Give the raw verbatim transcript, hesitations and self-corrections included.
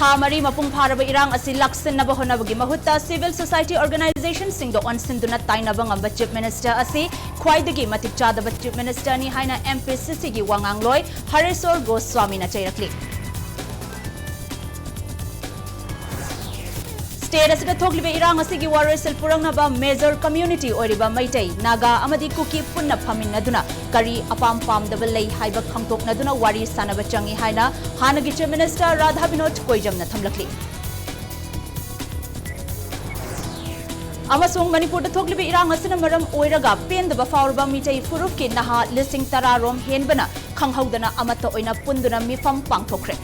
ꯊꯥ ꯃꯔꯤ ꯃꯄꯨꯡ ꯐꯥꯔꯕ ꯏꯔꯥꯡ ꯑꯁꯤ ꯂꯥꯛꯁꯤꯟꯅꯕ ꯍꯣꯠꯅꯕꯒꯤ ꯃꯍꯨꯠꯇ civil society organizationꯁꯤꯡꯗ ꯑꯣꯟꯁꯤꯟꯗꯨꯅ ꯇꯥꯏꯅꯕ ꯉꯝꯕ Chief Minister ꯑꯁꯤ ꯈ꯭ꯋꯥꯏꯗꯒꯤ ꯃꯇꯤꯛ ꯆꯥꯗꯕ Chief Ministerꯅꯤ ꯍꯥꯏꯅ MPCCꯒꯤ ꯋꯥꯉꯥꯡꯂꯣꯏ ꯍꯔꯦꯁꯣꯔ ꯒꯣꯁ꯭ꯋꯥꯃꯤꯅ ꯆꯩꯔꯛꯂꯤ꯫ State ꯑꯁꯤꯗ ꯊꯣꯛꯂꯤꯕ ꯏꯔꯥꯡ ꯑꯁꯤꯒꯤ ꯋꯥꯔꯣꯏꯁꯤꯜ ꯄꯨꯔꯛꯅꯕ major community ꯑꯣꯏꯔꯤꯕ ꯃꯩꯇꯩ, ꯅꯥꯒꯥ ꯑꯃꯗꯤ ꯀꯨꯀꯤ ꯄꯨꯟꯅ ꯐꯝꯃꯤꯟꯅꯗꯨꯅ ꯀꯔꯤ ꯑꯄꯥꯝ ꯄꯥꯝꯗꯕ ꯂꯩ ꯍꯥꯏꯕ ꯈꯪꯗꯣꯛꯅꯗꯨꯅ ꯋꯥꯔꯤ ꯁꯥꯟꯅꯕ ꯆꯪꯏ ꯍꯥꯏꯅ ꯍꯥꯟꯅꯒꯤ Chief Minister ꯔꯥꯙꯥ ꯕꯤꯅꯣꯗ ꯀꯣꯏꯖꯝꯅ ꯊꯝꯂꯛꯂꯤ꯫ ꯑꯃꯁꯨꯡ ꯃꯅꯤꯄꯨꯔꯗ ꯊꯣꯛꯂꯤꯕ ꯏꯔꯥꯡ ꯑꯁꯤꯅ ꯃꯔꯝ ꯑꯣꯏꯔꯒ ꯄꯦꯟꯗꯕ ꯐꯥꯎꯔꯕ ꯃꯤꯇꯩ ꯐꯨꯔꯨꯞꯀꯤ ꯅꯍꯥ ꯂꯤꯁꯤꯡ ꯇꯔꯥ ꯔꯣꯝ ꯍꯦꯟꯕꯅ ꯈꯪꯍꯧꯗꯅ ꯑꯃꯠꯇ ꯑꯣꯏꯅ ꯄꯨꯟꯗꯨꯅ ꯃꯤꯐꯝ ꯄꯥꯡꯊꯣꯛꯈ꯭ꯔꯦ꯫